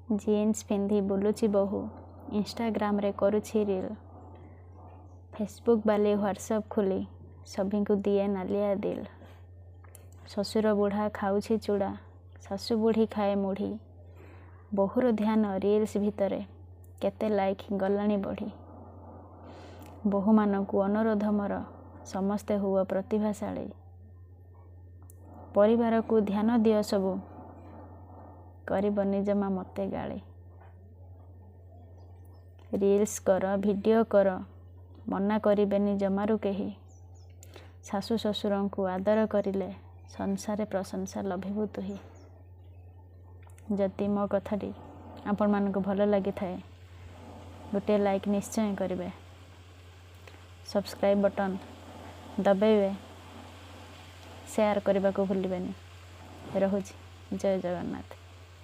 Jeans ପିନ୍ଧି ବୁଲୁଛି ବୋହୂ, ଇନଷ୍ଟାଗ୍ରାମରେ କରୁଛି ରିଲ୍। ଫେସବୁକ୍ ବାଲି ହ୍ୱାଟ୍ସଆପ୍ ଖୋଲି ସଭିଙ୍କୁ ଦିଏ ନାଲିଆ ଦିଲ୍। ଶ୍ୱଶୁର ବୁଢ଼ା ଖାଉଛି ଚୁଡ଼ା, ଶାଶୁ ବୁଢ଼ୀ ଖାଏ ମୁଢ଼ି। ବୋହୂର ଧ୍ୟାନ ରିଲ୍ସ ଭିତରେ, କେତେ ଲାଇକ୍ ଗଲାଣି ବଢ଼ି। ବୋହୂମାନଙ୍କୁ ଅନୁରୋଧ ମୋର, ସମସ୍ତେ ହୁଅ ପ୍ରତିଭାଶାଳୀ। ପରିବାରକୁ ଧ୍ୟାନ ଦିଅ ସବୁ, କରିବନି ଜମା ମୋତେ ଗାଳି। ରିଲ୍ସ କର, ଭିଡ଼ିଓ କର, ମନା କରିବେନି ଜମାରୁ କେହି। ଶାଶୁ ଶ୍ୱଶୁରଙ୍କୁ ଆଦର କରିଲେ ସଂସାରେ ପ୍ରଶଂସା ଲଭିବୁ ତୁହି। ଯଦି ମୋ କଥାଟି ଆପଣମାନଙ୍କୁ ଭଲ ଲାଗିଥାଏ, ଗୋଟିଏ ଲାଇକ୍ ନିଶ୍ଚୟ କରିବେ, ସବସ୍କ୍ରାଇବ୍ ବଟନ୍ ଦବାଇବେ, ସେୟାର କରିବାକୁ ଭୁଲିବେନି। ରହୁଛି, ଜୟ ଜଗନ୍ନାଥ।